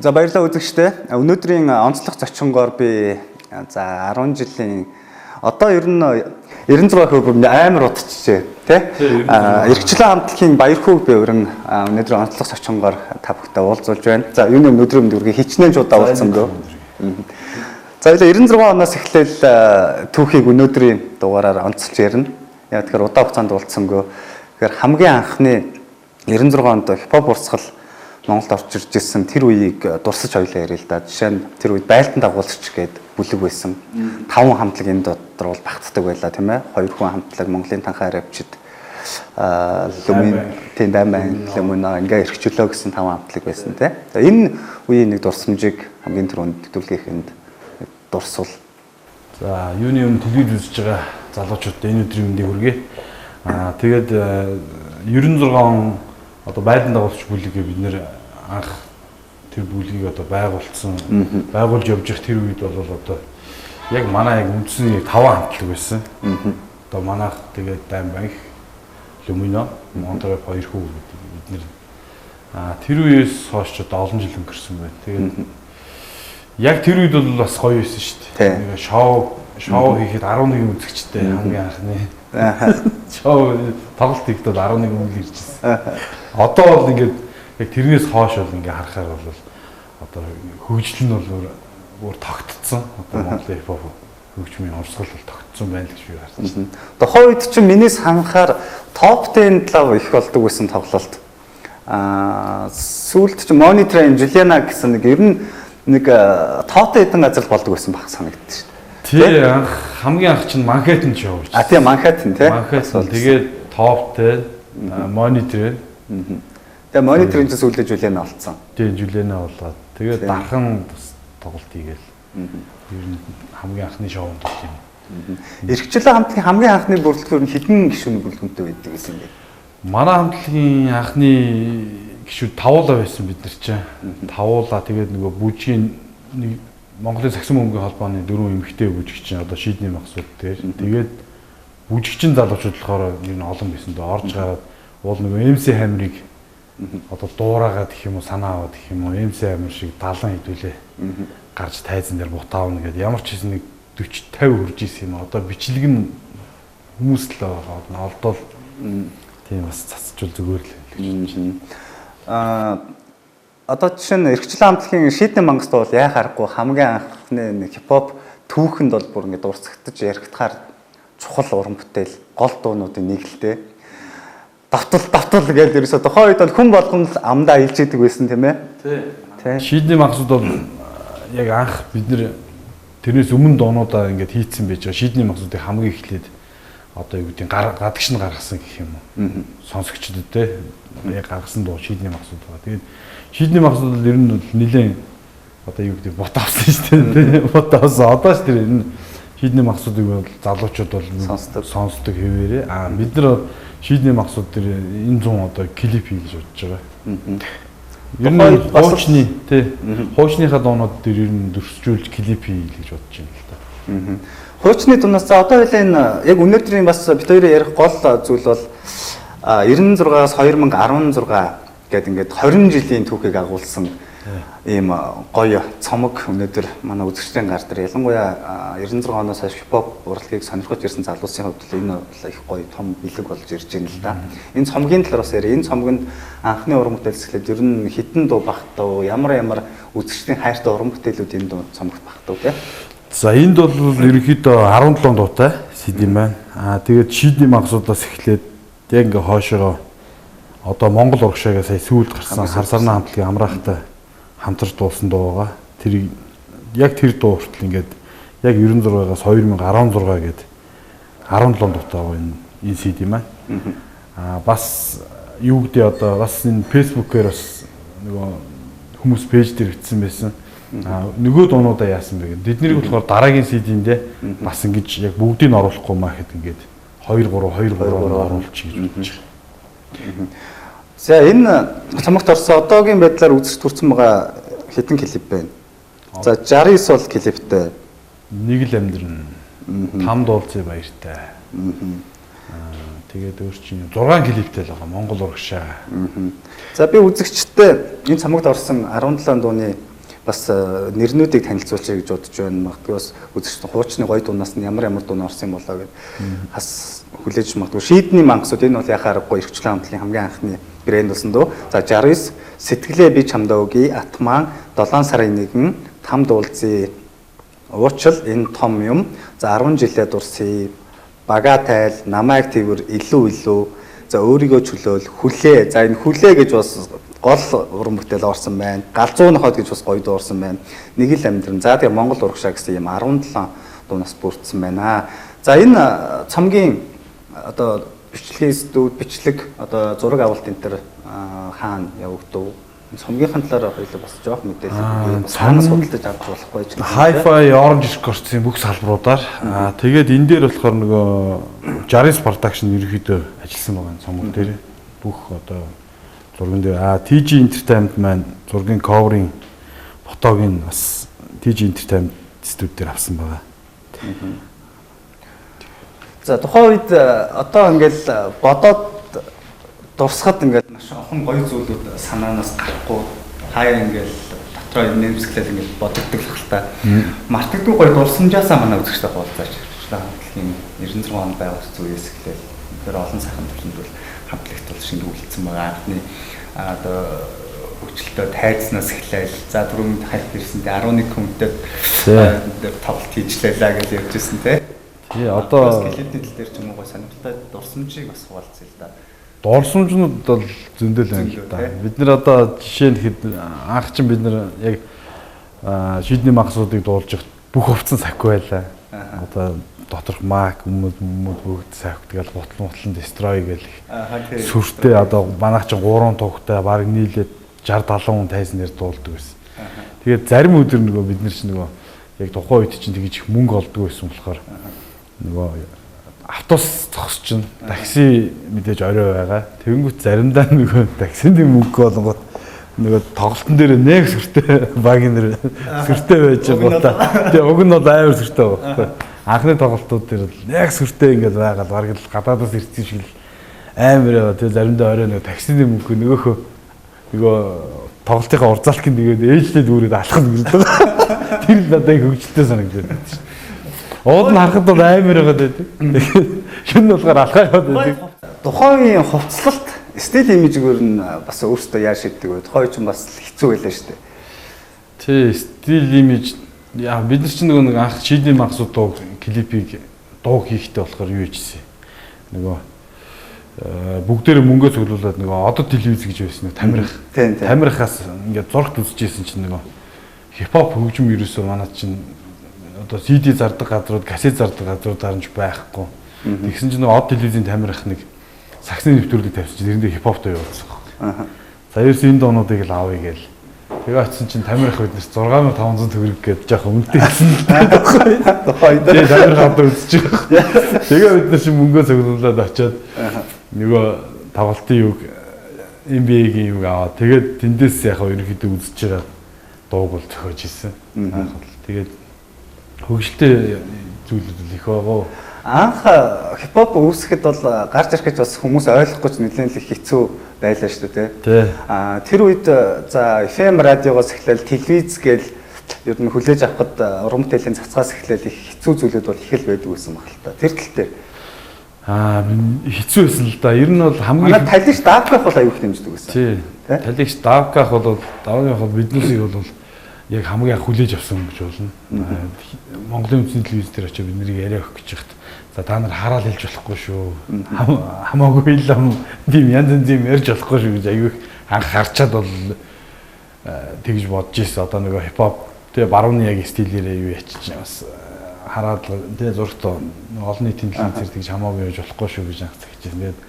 За, баярлалаа, үзэгчдээ. Өнөөдрийн онцлог зочингоор би за 10 жилийн, одоо ер нь 96% амар удчихжээ, тий? Эрхчлөө хамтлагийн Баярхүүг би өрн өнөөдрийн онцлог зочингоор та бүхтэй уулзуулж байна. За, юуны өнөөдрийн мэнд хичнээн ч удаа уулзсангүй. За, 96 оноос эхлээл түүхийг өнөөдрийн дугаараар онцолж ярина. Яг тэгэхээр удаан хугацаанд уулзсангүй. Тэгэхээр хамгийн анхны 96 онд хипхоп урсгал Монголд орж ирж ирсэн тэр үеийг дурсаж хоёлаа яриа л да. Жишээ нь, тэр үед Байлдан дагуулагч гээд бүлэг байсан. Таван хамтлаг энэ дотор бол багтдаг байлаа, тийм ээ. Хоёр хүн хамтлаг, Монголын танхаа рэпчид, Лүмин, тийм, Дайман, Лүмина, ингээ Эрхчлөө гэсэн таван хамтлаг байсан, тийм. За, энэ үеийн нэг дурсамжийг хамгийн түрүүнд хэдүүлгээхэнд дурсвал. За, юуны өмнө телевиз үзэж байгаа залуучуудад энэ өдрийн мэндийг хүргэе. Тэгээд 96 он одоо Байлдан дагуулагч бүлгээ бид нэр анх тэр бүлгийг одоо байгуулсан, байгуулж явж явах тэр үед бол одоо яг манай яг үндсэн яг таван хамтлаг байсан. Одоо манайх, тэгээд Даймбанх, Люмино, Монтрэп, хоёр хүү гэдэг бид нэр тэр үеэс хойш ч одоо олон жил өнгөрсөн байна. Тэгээд яг тэр үед бол бас гоё байсан шүү дээ. Нэг шоу хийхэд 11 үзэгчтэй хамгийн анхны шоу тоглолт хийхэд 11 хүн ирж ирсэн. Одоо бол ингээд яг тэрнээс хойш бол ингээ харахаар бол одоо хөгжил нь бол өөр тогтцсон. Одоо Монголын хипхоп хөгжмийн урсгал бол тогтцсон байна л гэж би харсан чинь. Тухайн үед чинь миний санахаар Top 10 лав их болдог байсан тоглолт. Сүүлд чинь Money Train, Juliana гэсэн нэг ер нь нэг тоотой хэдэн газар болдог байсан баг санагддаг шүү дээ. Тий, анх хамгийн анх чинь Манхэттен шоу гэж. А, тий, Манхэттен, тий. Манхэттен, тэгээд Top 10, Money Train. Тэгээ Money Train чинь сүүлдээ Juliana олцсон. Тий, Juliana болоод тэгээд дархан бас тоглолт хийгээл. Ер нь хамгийн анхны шоунд бол юм. Эрхчлөө хамтлагийн хамгийн анхны бүрэлдэхүүн хэдэн гишүүний бүрэлдэхүүнтэй байдаг гэсэн юм бэ? Манай хамтлагийн анхны гишүүд тавуулаа байсан бид нар чинь. Тавуулаа, тэгээд нөгөө бүжгийн нэг Монголын сагсан бөмбөгийн холбооны дөрвөн эмэгтэй бүжигчин, одоо Шийдний махсууд дээр. Тэгээд бүжигчин залуучууд болохоор ер нь олон байсан дөө, орж гараад уул нөгөө MC Hammer-ыг одоо дуурайгаад гэх юм уу, санаа аваад гэх юм уу, MC Hammer шиг 70 хэдүүлээ гарч тайзан дээр бутаавна гэдэг ямар ч хэсэг нэг 40 50 хүрж исэн юм. Одоо бичлэг нь хүмүүс л байгаа. Олдоол тийм бас цацчул зүгээр л. Одоо жишээ нь, Эрхчлөө хамтлагийн Шийдний мангас бол яах аргагүй хамгийн анхны нэг хипхоп түүхэнд бол бүр ингээд дурсагдаж яригдахаар чухал уран бүтээл, гол дуунуудын нэг л дээ. Давтал давтал гэж ерөөсө тухайн үед бол хүн болгон л амдаа илж идэг байсан, тийм ээ. Тий. Шийдний мангасууд бол яг анх бид нэр тэрнээс өмнө дуунуудаа ингээд хийцэн байж байгаа. Шийдний мангасуудыг хамгийн эхлээд одоо юу гэдэг гадагш нь гаргасан гэх юм уу. Сонсогчдод те яг гаргасан дуу Шийдний мангасууд байгаа. Тэгээд Шийдний мангасууд бол ер нь бол нэлээд одоо юу гэдэг бут авсан шүү дээ. Бут авсан. Одоо ч тэр энэ Шийдний мангасуудыг бол залуучууд бол сонсдог хэвээрээ. Бид нар бол Шийдний мангасууд дээр энэ 100 одоо клип хий гэж бодож байгаа. Ер нь хуучны тий хуучныхаа дуунууд дээр ер нь дүрсжүүлж клип хий гэж бодож байна л да. Хуучны дуунаас, за, одоо хоёлаа энэ яг өнөөдрийн бас бид хоёрын ярих гол зүйл бол 96-аас 2016 гэдэг ингээд 20 жилийн түүхийг агуулсан ийм гоё цомог өнөөдөр манай үзэгчдийн гар дээр, ялангуяа 96 оноос хойш хипхоп урлагийг сонирхож ирсэн залуусын хувьд энэ бол их гоё том бэлэг болж ирж байна л да. Энэ цомгийн талаар бас яриа. Энэ цомгонд анхны уран бүтээлс эхлээд ер нь хэдэн дуу багтав, ямар ямар үзэгчдийн хайртай уран бүтээлүүд энэ дуу цомогт багтав, тий? За, энд бол ерөнхийдөө 17 дуутай CD байна. Тэгээд Шийдний мангасуудаас эхлээд яг ингээ хойшоогоо одоо Монгол урагшаагаа сая сүүлд гарсан Хар сарнаа хамтлагийн амраахтай хамтарч дуусан дуу байгаа. Тэр яг тэр дуу хүртэл ингээд яг 96-аас 2016 гээд 17 дуутай байгаа энэ CD маань. Бас юу гэдэг одоо бас энэ Facebook-ээр бас нөгөө хүмүүс пэйж дээр бичсэн байсан. Нөгөө дуунуудаа яасан бэ гэдэг. Тэднийг болохоор дараагийн CD-ндээ бас ингэж яг бүгдийг нь оруулахгүй маа гэхэд ингээд 2 3 2 3 оруулчих гэж бодож байгаа. За, энэ цомогт орсон одоогийн байдлаар үзэж төрсэн байгаа хэдэн клип байна? За, 69 бол клиптэй. Нэг л амьдрын. Там дуулцээ баяртай. Тэгээд өөр чинь 6 клиптэй л байгаа. Монгол урагшаа. За, би үзэгчтэй энэ цомогт орсон 17 дууны бас нэрнүүдийг танилцуулъя гэж бодож байна. Магадгүй бас үзэгч хуучны гоё дуунаас нь ямар ямар дуу орсон юм болоо гэд хас хүлээж магадгүй. Шийдний мангасууд энэ бол яхаа аргагүй эрхчлэн хамтлагийн хамгийн анхны брэнд болсон дөө. За 69 сэтгэлээ би чамдаа өгье, Атман 7 сарын 1 тамд уулзъя. Уучлал энэ том юм. За 10 жилээ дурсъя. Бага тайл, намайг тэрвэр илүү илүү. За өөрийгөө чөлөөл, хүлээ. За энэ хүлээ гэж бас гол уран бүтээл орсон байна. Галзуу нохойд гэж бас гоё дуу орсон байна. Нэг л амьдран. За тэгээ Монгол урагшаа гэсэн юм 17 дуунаас бүрдсэн байна. За энэ цомгийн одоо бичлэгийн студ, бичлэг одоо зураг авалт энэ төр хаана явагдав? Цомгийнхын талаар хоёулаа бас жоох мэдээлэл өгье. Бас хаанаас худалдаж авч болохгүй ч гэсэн. Hi-Fi Orange Records-ийн бүх салбаруудаар. Тэгээд энэ дээр болохоор нөгөө Jaris Production ерөнхийдөө ажилласан байгаа цомог дээр. Бүх одоо зурган дээр. TG Entertainment маань зургийн cover-ын фотог нь бас TG Entertainment студи дээр авсан байгаа. За тухайн үед одоо ингээл бодоод дурсахад ингээд маш олон гоё зүйлүүд санаанаас гарахгүй хаяа ингээл дотроо нэмсгэлэл ингээд бодогддог л та. Мартагдгүй гоё дурсамжаасаа манай үзэгчтэй хуваалцаач. Хамтлагийн 96 онд байгуулсан зүгээс эхлээл тэр олон сайхан төрөлд хамтлагт бол шинэ үлдсэн байгаа. Анхны одоо хөгжилтөө тайзнаас эхлээл за түрүүнд хальт ирсэн те 11 хүнтэй тоглолт хийжлээ гэж ярьж ирсэн те. Тий одоо клипний тал дээр ч юм уу гоё сонирхолтой дурсамжийг бас хуваалцъя л да. Дурсамжнууд бол зөндөл байна л да. Бид нар одоо жишээ нь хэд анх чинь бид нар яг шийдний мангасуудыг дуулж явахад бүх хувцсан сахигүй байлаа. Одоо доторх мак өмд бүгд сахиг тэгэл гутлан destroy гэл их сүртэй одоо манайх чинь 3 тугтай баг нийлээд 60 70 хүн тайзан дээр дуулдаг байсан. Тэгээд зарим өдөр нөгөө бид нар чинь нөгөө яг тухайн үед чинь тэгж их мөнгө олддог байсан болохоор нөгөө автобус зогсож чинь такси мэдээж орой байгаа. Тэнгүүт заримдаа нөгөө таксинд мөнгө олонгот нөгөө тоглолтын дээр нэг сүртэй багийн нэр сүртэй байж байгаа та. Тэгээ уг нь бол амар сүртэй байгаа. Анхны тоглолтууд дээр л яг сүртэй ингээд байгаа л бараг л гадаадаас ирсэн шиг л амар яваа. Тэгээ заримдаа орой нөгөө таксины мөнгө нөгөөхөө нөгөө тоглолтынхаа урзаалкын тэгээд ээжлээд үүрээд алхах гэрдэг. Тэр л надад их хөгжилтэй санагдаад байна шүү. Уул нь харахад бол амар байгаад байдаг. Тэгээд шин нь болохоор алхаа яваад байдаг. Тухайн үеийн хувцлалт стил имижгээр нь бас өөртөө яаж шийддэг вэ? Тухайн үе чинь бас хэцүү байлаа шүү дээ. Тий, стил имиж яа бид нар чинь нөгөө нэг анх шийдний мангасууд дуу клипийг дуу хийхдээ болохоор юу хийжсэн. Нөгөө бүгдээрээ мөнгөө цуглуулад нөгөө одод телевиз гэж байсан нэг тамирах. Тамирахаас ингээд зурагт үзчихсэн чинь нөгөө хипхоп хөгжим ерөөсөө манай чинь одоо CD зардаг газрууд, кассет зардаг газрууд дарамж байхгүй. Тэгсэн чинь нөгөө од телевизийн тамирах нэг саксны нэвтрүүлэг тавьсан чинь тэрэндээ хипхоп дуу явуулсан. За ерөөс энэ дуунуудыг л авъя гээл. Тэгээ очисон чинь тамирах бид нар 6500 төгрөг гээд жоохон үнэтэй хэлсэн л дээ. Тэгээ тамирах одоо үзэж байгаа. Тэгээ бид нар чинь мөнгөө цуглуулад очиод нөгөө тоглолтын юг NBA-гийн юг аваад тэгээд тэндээс яг ерөнхийдөө үзэж байгаа дууг бол зохиож исэн. Тэгээд хөгжилтэй зүйлүүд л их байгаа. Анх хипхоп үүсгэхэд бол гарч ирэхэд бас хүмүүс ойлгохгүй ч нэлээд л хэцүү байлаа шүү дээ. Аа тэр үед за FM радиогоос эхлээл телевиз гээл ер нь хүлээж авахд уран бүтээлийн цацгаас эхлээл их хэцүү зүйлүүд бол их л байдаг байсан баг л та. Тэр тал дээр хэцүү байсан л да. Ер нь бол хамгийн манай талигч давках бол аюух дэмждэг байсан. Тий. Талигч давках бол давны бол биднээсийг бол яг хамгийн анх хүлээж авсан гэж болно. Монголын үндэсний телевиз дээр очиж бид нарыг яриа өгөх гэж яхад за та нар хараал хэлж болохгүй шүү. Хамаагүй ил ам тийм янз янз юм ярьж болохгүй шүү гэж аюух анх харчаад бол тэгж бодож ирсэн. Одоо нөгөө хипхоп тэгээ барууны яг стилээрээ юу ячиж бас хараад тэгээ зурагт олон нийтийн телевизээр тэгж хамаагүй яаж болохгүй шүү гэж анх зэгчсэн. Тэгээд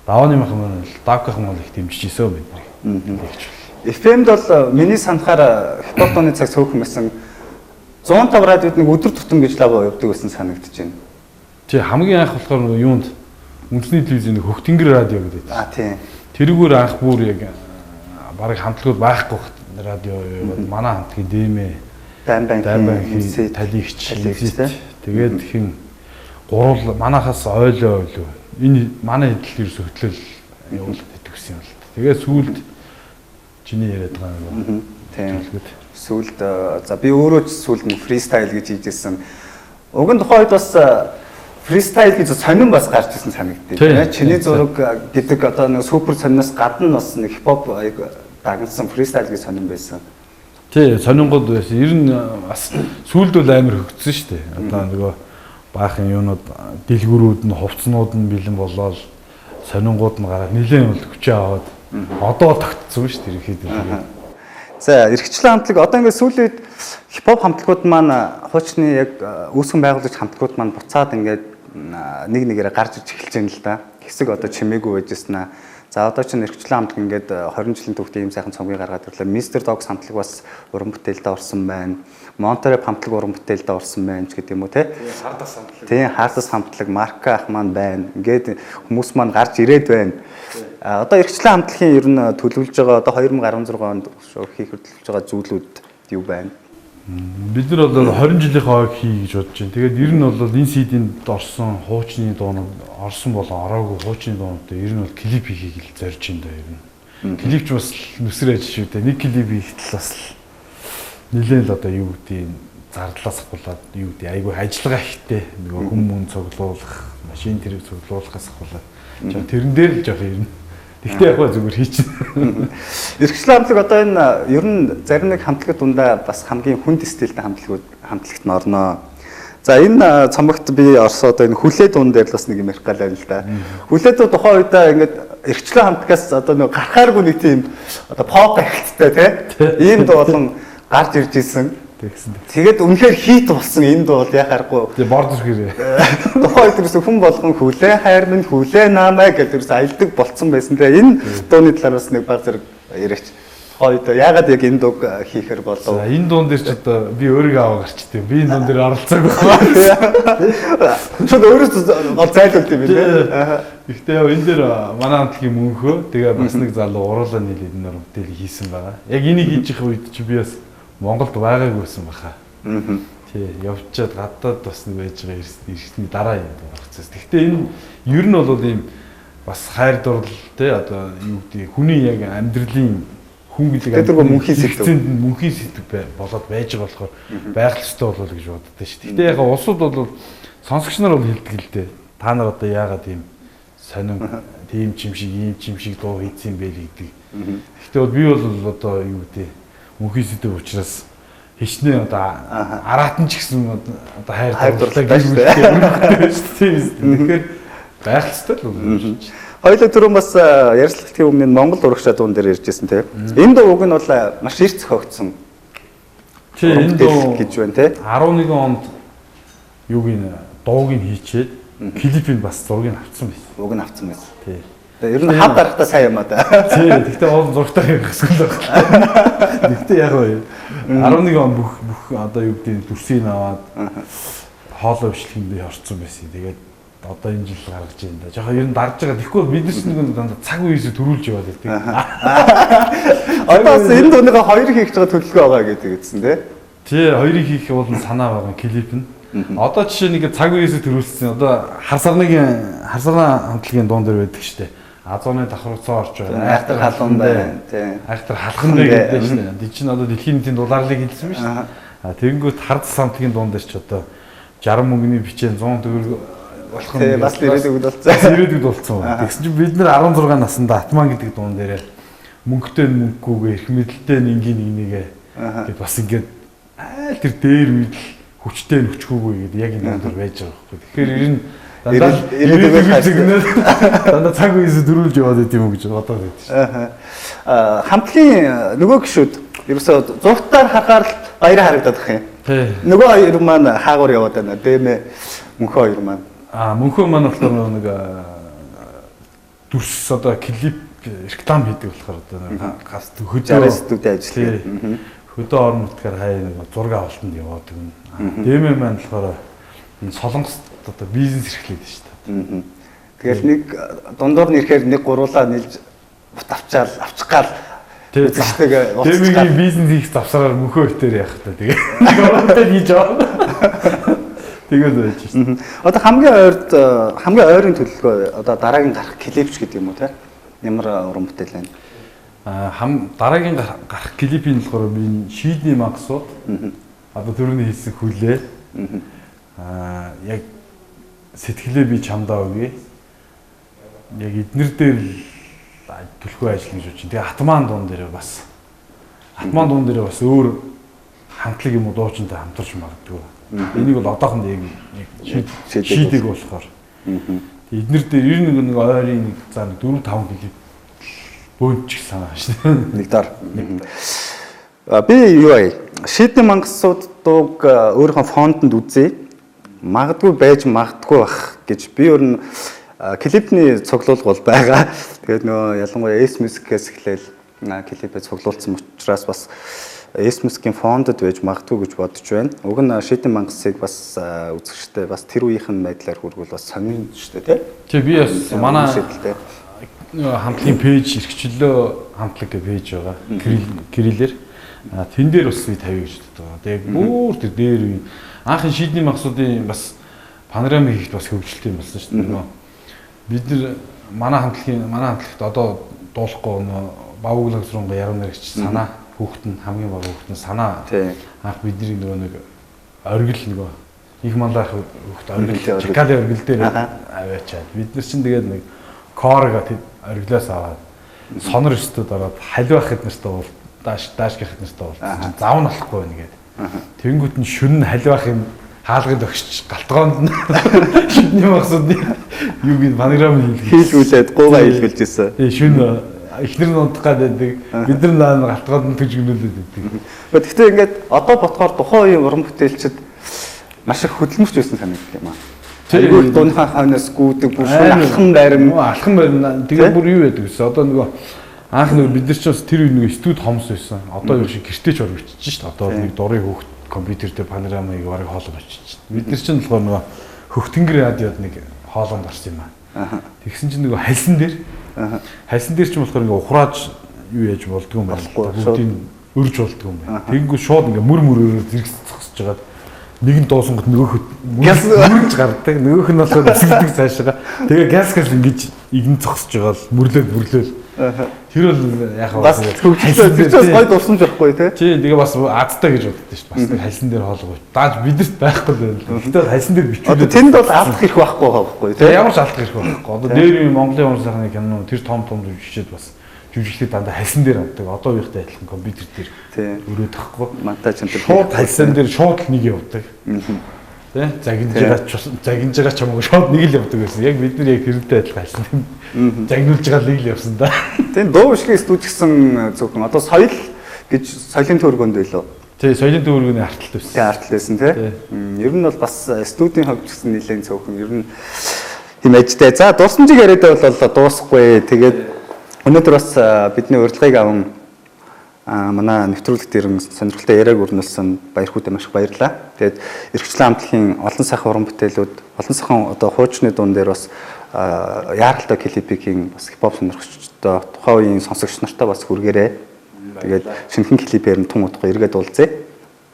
давааны мах маань давках мал их дэмжиж исэн бид нарыг. Тэгж. FM-д бол миний санахаар хипхоп дууны цаг цөөхөн байсан. 105 радиод нэг өдөр тутам гэж лав явдаг байсан санагдаж байна. Тий, хамгийн анх болохоор нөгөө юунд үндэсний телевизийн нэг Хөх тэнгэр радио гэдэг. А тий. Тэрүүгээр анх бүр яг бараг хамтлагууд байхгүй радио манай хамтлагийн дэмэ Дайнбанхийн талигч тэгээд хин гурвал манахаас ойлоо ойлоо. Энэ манай хэдэл ерөөсө хөтлөл явуулаад идэх гэсэн юм л. Тэгээд сүүлд чиний яриад байгаа нэг. Тийм. Сүүлд за би өөрөө ч сүүлд нь freestyle гэж хийжсэн. Уг нь тухайн үед бас freestyle гэж сонин бас гарч ирсэн санагддаг. Чиний зураг гэдэг одоо нэг супер сониноос гадна бас нэг хипхоп дагнсан freestyle гэж сонин байсан. Тий, сонингууд байсан. Ер нь бас сүүлд бол амар хөгжсөн шүү дээ. Одоо нөгөө баахан юунууд дэлгүүрүүд нь хувцснууд нь бэлэн болоод сонингууд нь гараад нэлээд бол хүчээ аваад одоо тогтцсон шүү дээ ерөнхийдөө. За, эрхчлэн хамтлаг одоо ингээд сүүлийн үед хипхоп хамтлагууд маань хуучны яг үүсгэн байгуулагч хамтлагууд маань буцаад ингээд нэг нэгээрээ гарч иж эхэлж байна л да. Хэсэг одоо чимээгүй байжсэн аа. За одоо чинь эрхчлэн хамтлаг ингээд 20 жилийн түүхтэй ийм сайхан цомгийг гаргаад ирлээ. Mr. Dogs хамтлаг бас уран бүтээлдээ орсон байна. Monterey хамтлаг уран бүтээлдээ орсон байна ч гэдэг юм уу те. Хардас хамтлаг. Тийм, Хардас хамтлаг, Марка ах маань байна. Ингээд хүмүүс маань гарч ирээд байна. Одоо эрхчлэн хамтлагийн ер нь төлөвлөж байгаа одоо 2016 онд хийх хөдөлж байгаа зүйлүүд юу байна? Бид нар бол 20 жилийнхээ ойг хий гэж бодож байна. Тэгээд ер нь бол энэ CD-нд орсон хуучны дуунууд орсон болон ороогүй хуучны дуунуудаа ер нь бол клип хийхийг л зорж байна да ер нь. Клип ч бас нүсэр ажил шүү дээ. Нэг клип хийхэд л бас нэлээд л одоо юу гэдгийг зардлаас ахуулаад юу гэдэг айгүй ажиллагаа ихтэй нөгөө хүмүүн цуглуулах, машин тэрэг цуглуулахаас ахуулаад тэрэн дээр л жоох ер нь. Тэгтээ яг зүгээр хийчихнэ. Эрхчлэн хамтлаг одоо энэ ер нь зарим нэг хамтлагууд дундаа бас хамгийн хүнд стилтэй хамтлагууд хамтлагт нь орноо. За энэ цомогт би орсоо одоо энэ хүлээ дуун дээр л бас нэг юм ярих гал байна л да. Хүлээ дуу тухайн үедээ ингээд эрхчлэн хамтлагаас одоо нэг гарахааргүй нэг тийм одоо pop ахилттай тий. Ийм дуу болон гарч ирж исэн. Тэгсэн. Тэгээд үнэхээр хит болсон энэ дуу бол яхааргүй. Тэгээ бор зүрхээрээ. Тухайн үед ерөөсө хүн болгон хүлээ хайр минь хүлээ наамай гэж ерөөсө аялдаг болцсон байсан. Тэгээ энэ дууны талаар бас нэг баг зэрэг яриач. Тухайн үед яагаад яг энэ дууг хийхээр болов? За энэ дуун дээр ч одоо би өөрийгөө аваа гарчтээ. Би энэ дуун дээр оролцоогүй байна. Шууд өөрөөс гол зайлуулт юм билээ. Гэхдээ энэ дээр манай хамтлагийн мөнхөө тэгээ бас нэг залуу уруулаа нийлээд энэ бүтээл хийсэн байгаа. Яг энийг хийж явах үед чи би бас Монголд байгаагүй байсан баха. Тий, явчаад гадаад бас нэг байж байгаа ирсний дараа юм гаргацсан. Гэхдээ энэ ер нь бол ийм бас хайр дурлал тий одоо юу гэдэг хүний яг амьдралын хүн гэдэг тэр мөнхийн сэдв мөнхийн сэдв болоод байж байгаа болохоор байх ёстой болов гэж боддоо шүү. Гэхдээ яг улсууд бол сонсогч нар бол хэлдэг л дээ. Та нар одоо яагаад ийм сонин тийм чим шиг ийм чим шиг дуу хийцэн бэ л гэдэг. Гэхдээ бол би бол одоо юу гэдэг мөнхийн сэдв учраас хичнээн одоо араат нь ч гэсэн одоо хайр дурлалаа гэр бүлтэй шүү дээ. Тэгэхээр байх ёстой л байна. Хоёулаа түрүүн бас ярилцлагын өмнө Монгол урагшаа дуун дээр ярьж байсан тийм. Энэ дуу уг нь бол маш эрт зохиогдсон. Тийм, энэ дуу гэж байна тийм. 11 онд юуг нь дууг нь хийчээд клипийг бас зургийг авцсан байсан. Уг нь авцсан байсан. Тийм. Тэр нь хав дарахтаа сайн юм аа да. Тийм, гэхдээ уул зургтай хийх хэсэг л байна. Гэхдээ яг вэ 11 он бүх одоо юу гэдэг дүрсийг аваад хоолой бичлэгэнд би орцсон байсан. Тэгээд одоо энэ жил гаргаж байна да. Жохоо ер нь дарж байгаа. Тэгэхгүй бид нар ч нэг дандаа цаг үеэсээ төрүүлж яваад байдаг. Одоо бас энэ дууныхаа хоёрыг хийх гэж байгаа төлөвлөгөө байгаа гэдэг гэсэн тий. Тий, хоёрыг хийх бол санаа байгаа клип нь. Одоо жишээ нэг цаг үеэсээ төрүүлсэн. Одоо хар сарны хамтлагийн дуун дээр байдаг штэ. Азооны давхарцаа орж байна. Айхтар халуун байна. Тийм. Айхтар халхан бэ гэдэг шүү дээ. Энд чинь одоо дэлхийн нийтийн дулаарлыг хэлсэн биз дээ. А тэгэнгүүт хард самтлагийн дуун дээр ч одоо 60 мөнгөний бичээн 100 төгрөг болох нь бас ирээдүйд болсон. Ирээдүйд болсон. Тэгсэн чинь бид нар 16 наснда Атман гэдэг дуун дээрээ мөнгөтэй мөнгөгүйгээ эрх мэдэлтэй энгийн нэгнийгээ гэд бас ингээд айл тэр дээр үед л хүчтэй нь хүчгүйгүй гэдэг яг энэ дуун дээр байж байгаа байхгүй. Тэгэхээр ер нь дандаа ирээдүйг зэгнээд дандаа цаг үеэс дөрүүлж яваад байт юм уу гэж бодоод байдаг шүү. Аа хамтлагийн нөгөө гишүүд ерөөсөө зургатаар харахаар л баяраа харагдаад байх юм. Нөгөө хоёр маань хаагур яваад байна. Дэмэ мөнхөө хоёр маань. Аа мөнхөө маань болохоор нэг дүрс одоо клип реклам хийдэг болохоор одоо гас хөдөө студид ажилладаг. Хөдөө орон нутгаар хаяа нэг зураг авалтанд яваад өгнө. Дэмэ маань болохоор энэ Солонгост одоо бизнес эрхлээд шүү дээ. Тэгэл нэг дундуур нь ирэхээр нэг гуруулаа нийлж бут авчаал авчих гал үзэгчтэйгээ уулзчих. Дэмэгийн бизнес хийх завсраар мөнхөө битээр яах та тэгээ. Нэг оронтой хийж аваа. Тэгээд байж шүү. Одоо хамгийн ойрд хамгийн ойрын төлөвлөгөө одоо дараагийн гарах клипч гэдэг юм уу те? Ямар уран бүтээл байна? Хам дараагийн гарах клипийн болохоор би шийдний мангасууд одоо түрүүний хийсэн хүлээ. Яг сэтгэлээ би чамдаа өгье. Яг эднэр дээр л түлхүү ажиллана гэж бодож байна. Тэгээ Атман дуун дээр бас Атман дуун дээр бас өөр хамтлаг юм уу дуучинтай хамтарч магадгүй. Энийг бол одоохондоо яг шийдэг болохоор. Эднэр дээр 91 нэг ойрын нэг за 4 5 клип бөөнчих санаа шин. Нэг дор. Би юу аа шийдний мангасууд дууг өөрийнхөө фондонд үзье. Магадгүй байж магадгүй бах гэж би өөр нь клипний цуглуулга бол байгаа. Тэгээд нөгөө ялангуяа S Music-ээс эхлээл клипээ цуглуулсан учраас бас S Music-ийн фондод байж магадгүй гэж бодож байна. Уг нь шийдний мангасыг бас үзэгчтэй бас тэр үеийнх нь байдлаар хүргүүл бас сонин шүү дээ, тий? Тий, би бас манай хамтлагийн пэйж эрхчлөө хамтлаг гэх пэйж байгаа. Кириллээр. Тэн дээр бас би тавья гэж боддог байгаа. Тэгээд бүр тэр дээр үе анхын шийдний мангасуудын бас панорама хийхэд бас хөвгөлтэй юм болсон шүү дээ. Нөгөө бид нар манай хамтлагт одоо дуулахгүй нөгөө бавууглаг зурнга яруу найрагч санаа хүүхэд нь хамгийн бага хүүхэд нь санаа. Анх бидний нөгөө нэг оргил нөгөө их малаах хүүхэд оргил чикали оргил дээр аваачаад бид нар чинь тэгээд нэг корго оргилоос аваад сонор өстөд ороод халивах хэд нартай уул дааш гэх нартай уул зав нь болохгүй байна гэдэг. Тэнгүүт нь шүн халивах юм хаалгын төгсч галтгоонд нь шидний махсууд юу гээд панорам хийлгүүлээд гуугаа хийлгүүлж ирсэн. Тэгээ шүн эхнэр нь унтах гад байдаг. Бид нар наа галтгоонд нь төжгнүүлээд байдаг. Гэхдээ ингээд одоо бодохоор тухайн үеийн уран бүтээлчд маш их хөдөлмөрч байсан санагддаг юм аа. Айгүй дууныхаа хойноос гүйдэг бүр шүн алхан байрна. Алхан байрна. Тэгээ бүр юу байдаг гэсэн. Одоо нөгөө анх нөгөө бид нар ч бас тэр үе нөгөө студ хомс байсан. Одоо юу шиг гэртеч ор бичиж шít. Одоо нэг дурын хүүхд компьютер дээр панорамыг бараг хоолой бичиж. Бид нар чинь болохоор нөгөө хөхтөнгөр радиод нэг хоолонд орсон юм аа. Тэгсэн чинь нөгөө хальсан дээр хальсан дээр чинь болохоор ингээ ухрааж юу яаж болдгоо юм байна. Бүгдийг өрж болдгоо юм байна. Тэгэнгүүт шууд ингээ мөр мөрөөр зэрэг зогсож байгаад нэг нь дуусангот нөгөөх мөрж гардаг. Нөгөөх нь болохоор эсгдэг цаашаа. Тэгээ газ газ ингэж игэн зогсож байгаа л мөрлөөл. Тэр бол яг бас хөгжлөө бас гой дурсамж байхгүй тий. Тий, тэгээ бас азтай гэж боддоо шүү дээ. Бас нэг хальсан дээр хоолой. Дааж бидэрт байхгүй л байна. Гэтэ хальсан дээр бичүүлээ. Одоо тэнд бол алдах хэрэг байхгүй байгаа байхгүй тий. Ямар ч алдах хэрэг байхгүй. Одоо дээр юм Монголын уран сайхны кино тэр том том жүжигчд бас жүжиглээд дандаа хальсан дээр авдаг. Одоо үеийнхтэй адилхан компьютер дээр өрөөд тахгүй. Монтаж энэ шууд хальсан дээр шууд л нэг явдаг. Тэ загинж байгаа ч юм уу шууд нэг л явдаг байсан. Яг бид нар яг тэрнтэй адилхан хальсан загнуулж байгаа нэг л явсан да. Тийм дуу бишгийн студ гэсэн зөвхөн одоо соёл гэж соёлын төвөргөнд байлоо. Тий, соёлын төвөргөний арталт байсан. Тий, арталт байсан тий. Ер нь бол бас студийн хувьд гэсэн нэлээд цөөхөн ер нь тийм ажтай. За дурсамжийг яриад бол дуусахгүй. Тэгээд өнөөдөр бас бидний урилгыг аван манай нэвтрүүлэг дээр сонирхолтой яриаг өрнүүлсэн баяр хөөртэй маш их баярлалаа. Тэгээд эрхчлэн хамтлагийн олон сайхан уран бүтээлүүд, олон сайхан одоо хуучны дуун дээр бас яаралтай клипийн бас хипхоп сонирхогчдод тухайн үеийн сонсогч нартай бас хүргээрэй. Тэгээд шинэхэн клипээр нь тун удахгүй эргээд уулзъя.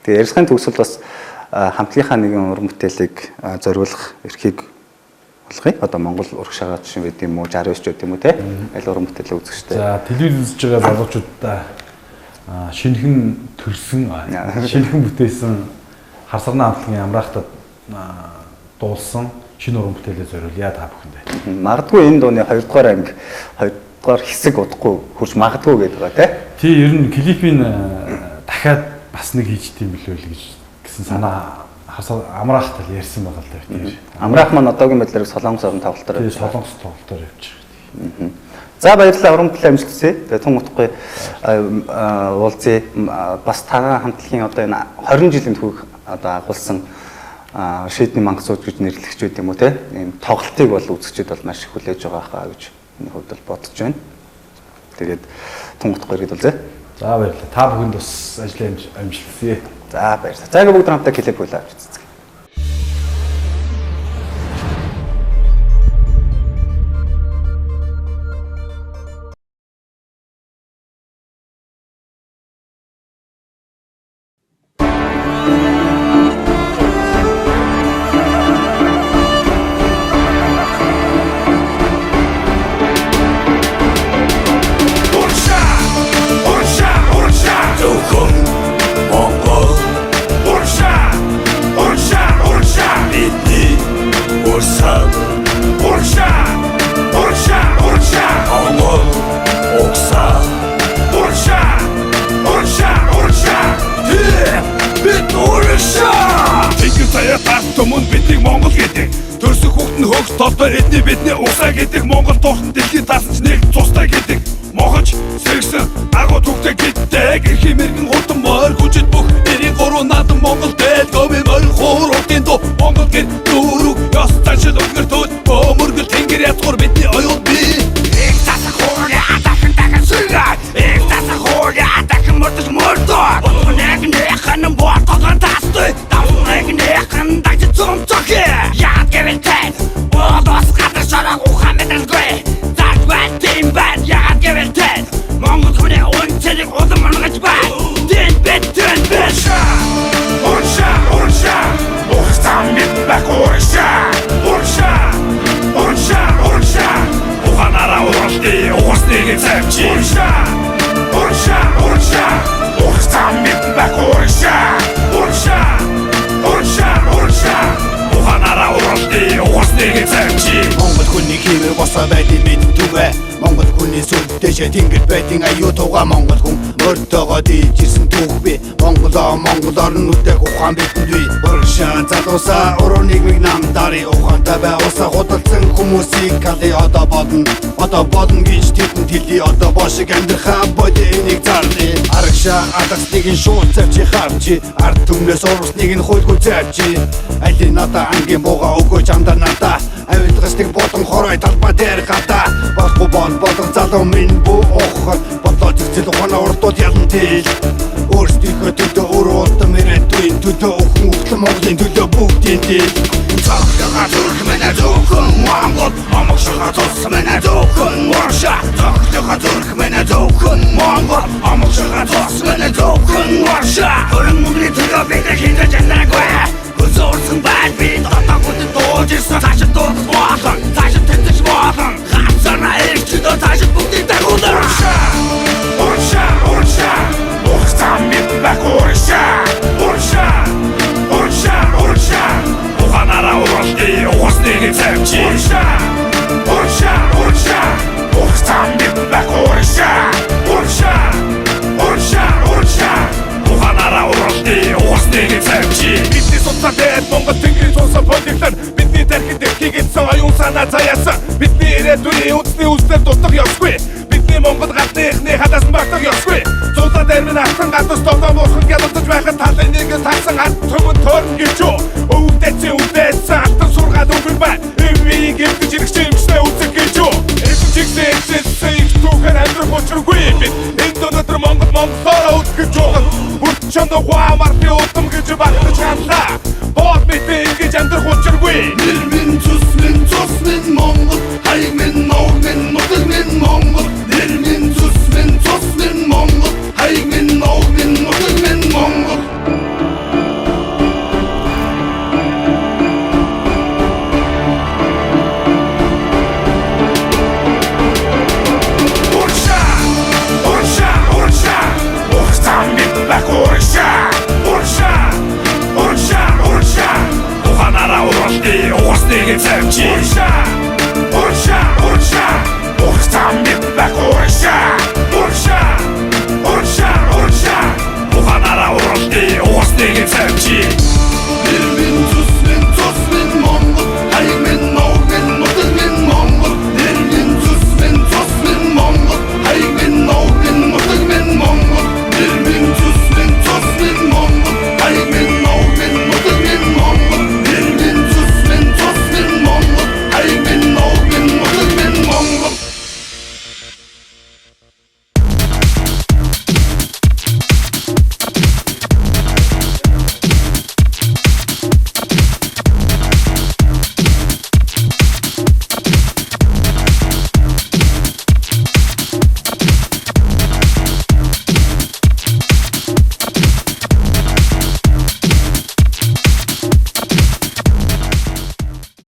Тэгээд ярилцлагын төгсгөл бас хамтлагийнхаа нэгэн уран бүтээлийг зориулах эрхийг болгоё. Одоо Монгол урагш агаа жишээ байд юм уу, 69 ч байд юм уу те. Аль уран бүтээлээ үзэгчтэй. За, телевиз үзэж байгаа залуучуудаа шинэхэн төрсөн, шинэхэн бүтээсэн хар сарны хамтлагийн амраахтад дуулсан шинэ уран бүтээлээ зориулъя та бүхэндээ. Магадгүй энэ дууны 2 дугаар анги 2 дугаар хэсэг удахгүй хурж магадгүй гэдэг байгаа те. Тий, ер нь клипийн дахиад бас нэг хийжтэй юм билүү л гэж гэсэн санаа амраах тал ярьсан байгаа л да тийм. Амраах маань одоогийн байдлаар Солонгос орн тоглолтоор явж байгаа. Солонгос тоглолтоор явж байгаа. За баярлалаа, уран бүтээл амжилт хүсье. Тэгээ тун утгагүй уулзъя. Бас тагаан хамтлагийн одоо энэ 20 жилийн түүх одоо агуулсан шийдний мангасууд гэж нэрлэгч байд юм уу те. Энэ тоглолтыг бол үзэгчид бол маш их хүлээж байгаа хаа гэж миний хувьд бол бодож байна. Тэгээд тун утгагүй иргэд уулзъя. За баярлалаа. Та бүхэнд бас ажлын амжилт хүсье. За баярлалаа. За бүгд хамтдаа клип хүлээ авч үзье. Урагшаа! Урагшаа! Урагшаа! Урагшаа! Монгол угсаа. Урагшаа! Урагшаа! Урагшаа! Бид урагшаа. Тэнгэр заяа тас түмэн биднийг Монгол гэдэг. Төрсөн хүүхэд нь хөгс толбой эдний бидний угсаа гэдэг. Монгол дурсан дэлхийн таасан ч нэг цустай гэдэг. Мохож, сэргсэн, агуу түүхтэй гэдэг. Эрхийн мэргэн хурдан морь хүчит бүх 93 надан Монгол дээл говийн морин хуур урдын дуу Монгол гэр дүүрэг ёс заншил өнгөр төөд бөөмөргөл тэнгэр язгуур бидний оюун бие. Их тасах хуурай дахин дахин сэргээ. Их тасах хуурай дахин мөрдөж мөрдөө. Нэг нэхэн ботгон тастай. Давнэг нэхэн дагж цомцохэ. Яад гэвэл тэн. Бодос гадар шорог ухаан мэдрэлгүй. Зардгүй тийм байна. Яад гэвэл тэн. Монгол хүний үнцнийг улам унгаж байна. Тэн бит тэн бит. Урагшаа! Урагшаа! Урагшаа! Бид байх урагшаа! Урагшаа! Урагшаа! Урагшаа! Ухаанаараа уралдъя, ухарсныг завчи. Урагшаа! Урагшаа! Урагшаа! Урагшаа бид байх урагшаа! Урагшаа! Урагшаа! Урагшаа! Ухаанаараа уралдъя, ухарсныг завчи. Монгол хүний хиймэр босоо байдгийг мэддүгэ. Монгол хүний сүр дэшээ тэнгэр байдгийн аюу туга. Монгол хүн мөртөөгөө дийж ирсэн түүх би. Монголоо монголоор нь нүдэх ухаан бидэнд бий. Урагшаа залуусаа уруу нийгмийг нам дарыг ухаантай бай. Усаа худалдсан хүмүүсийг кали одоо бодно. Одоо бодно гэж тэдэнд хэлье. Одоо бошиг амьдрахаа боди энийг зарлая. Арагшаа алгасныг нь шууд завчи харчи. Ард түмнээс ургасныг нь хуйлгүй завчи. Али надаа ангийн бууга өгөөч амдаа надаа. Авилгачдыг бодон хорой талбай дээр гадаа. Болохгүй бол болон залуу минь бүү ухах. Бодлоо зэгцэл ухаанаа урдууд ялан тэл. Өөрсдийнхөө төлөө өөр удам ирээдүйн төлөө өхөн үхлэн Монголын төлөө бүгдийн дэл. Цогцлогоо зүрх минь зөвхөн Монгол. Омогшохоо цус минь зөвхөн урагшаа. Цогцлогоо зүрх минь зөвхөн Монгол. Омогшохоо цус минь зөвхөн урагшаа. Хөрөн мөнгөний төлөө бид хинжиж амьдраагүй. Хөлсөөрсөн байл би дотоо хүнд дууж ирсэн. Цаашид дуудах болон цаашид тэмцэж болон. Ганцаараа ирчдөө цаашид бүгдийг дагуулна. Урагшаа! Урагшаа! Урагшаа! Урагшаа бид байх урагшаа! Урагшаа! Урагшаа! Урагшаа! Ухаанаараа уралдъя, ухарсныг завчи. Урагшаа! Урагшаа! Урагшаа! Урагшаа бид байх урагшаа! Урагшаа! Урагшаа! Урагшаа! Ухаанаараа уралдъя, ухарсныг завчи. Бидний судсаа дээр Монгол тэнгэрийн цусаа политиклан бидний тархинд дэлхийгдсэн оюун санаа заяасан. Бидний ирээдүйн үндэсний үүслэр дутах ёсгүй. Бидний Монгол гадны эхний хадаас багтах ёсгүй. Зузаан дээр минь алтан гадас долоо муурхан гялалдаж байхад талын нэг тасан ард түмэн төөрн гэж юу. Өвдөцийн үдээсэн алтан сургаал үгүй ба. Эвийг эвдэж ирэх юмшнээ үзэх гэж юу. Эзэн чигсээ эзэлсэн их түүхээр амьдрах учиргүй бид. Энд өнөөдөр Монгол монголоороо үтгэж жууган. Бүрт чонд ухаан мартын удам гэж багтаж ханлаа. Бод мэдээ ингэж амьдрах учиргүй. Нэр минь цус минь цус минь Монгол. Хаяг минь нууг минь нутаг минь Монгол. Нэр минь цус минь цус минь Монгол. Хаяг минь нууг минь нутаг минь Монгол. Урагшаа! Урагшаа! Урагшаа! Урагшаа бид байх урагшаа! Урагшаа! Урагшаа! Урагшаа! Ухаанаараа уралдъя, ухарсныг завчи. Урагшаа! Урагшаа! Урагшаа! Урагшаа бид байх урагшаа!